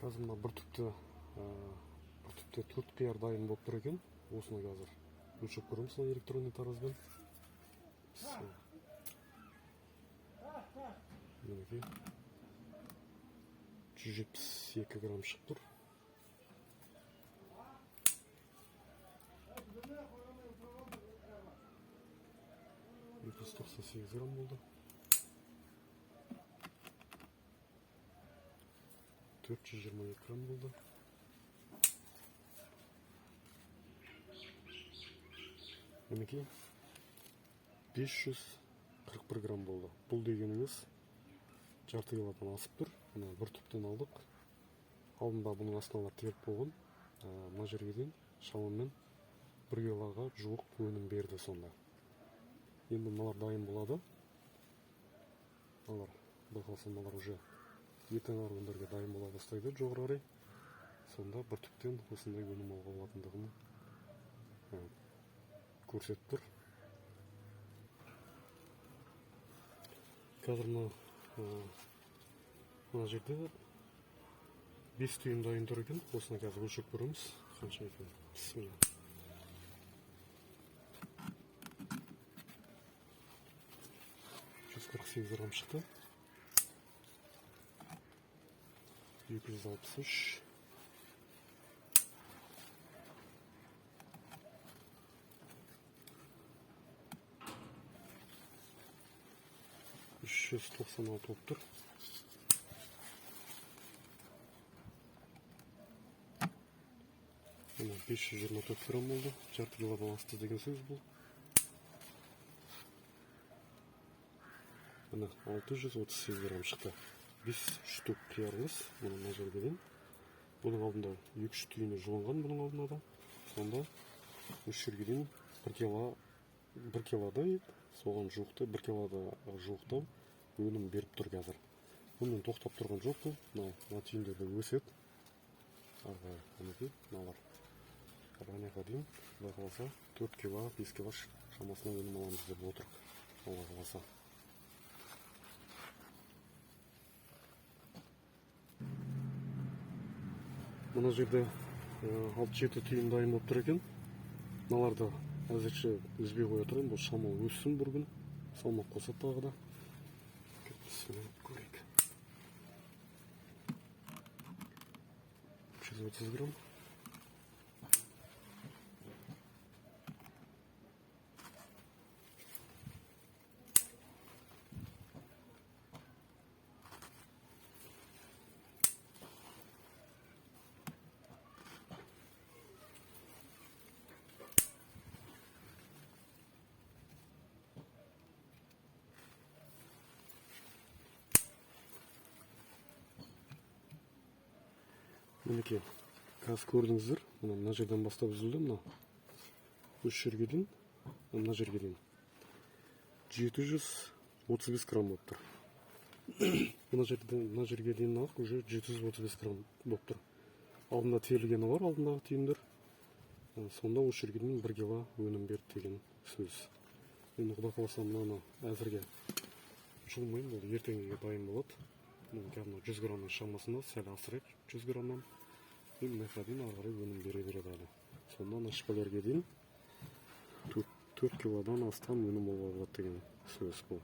Қазір мына бір түпте 4 қияр дайын болып тұр екен. Осыны қазір өлшеп көреміз мына электронный таразбен. Мінекей 172 грамм шығып тұр. 298 грамм болды. 422 грамм болды. Мінекей 541 грамм болды. Бұл дегеніңіз жарты килодан асып тұр. Мына бір түптен алдық. Алдында бұның астыналар теріп болған. Мына жерге дейін шамамен 1 килоға жуық өнім берді сонда. Енді мыналар дайын болады. Мыналар, құдай қаласа, мыналар уже ертең арғы күндерге дайын бола бастайды жоғары қарай. Сонда бір түптен осындай өнім алуға болатындығын көрсетіп тұр. Қазір мына жерде 5 түйін дайын тұр екен. Осыны қазір өлшеп көреміз қанша екен. Бісміллә. 148 грамм шықты. 263. 396 болып тұр. Мына 524 грамм болды. Жарты килодан асты деген сөз бұл. Мына 638 грамм шықты. 5 штук қиярымыз. Мына мына жерге дейін. Бұның алдында 2-3 түйіні жұлынған бұның алдында да. Сонда үш жерге дейін бір килодай, соған жуықты, бір килода жуықтау өнім беріп тұр қазір. Бұнымен тоқтап тұрған жоқ бұл. Мына түйіндер де өседі. Ары қарай, мінекей, мыналар. Ары дейін, құдай қаласа, 4 кило, 5 кило шамасында өнім аламыз деп отырмық. Алла қаласа. Мына жерде 6-7 түйін дайын болып тұр екен. Мыналарды әзірше үзбей қоя тұрайын, бұл шамалы өссін бір күн. Салмақ қосады тағы да. Көрейік. 130 грамм. Мінекей, қазір көрдіңіздер, мына жерден бастап үзілді, мына үш жерге дейін, мына жерге дейін 735 грамм болып тұр. Мына жерден мына жерге дейін ақ уже 735 грамм болып тұр. Алдында терілгені бар, алдындағы түйіндер. Сонда осы жерге дейін 1 кило өнім берді деген сөз. Енді құдай қаласа мынаны әзірге жұлмаймын, бұл ертеңгіге дайын болады. Мына кәдімгі 100 граммның шамасында, сәл асырайық 100 граммнан. Енді мына жаққа дейін ары қарай өнім бере береді әлі. Сонда ана шпалерге дейін 4 килодан астам өнім алуға болады деген сөз бұл.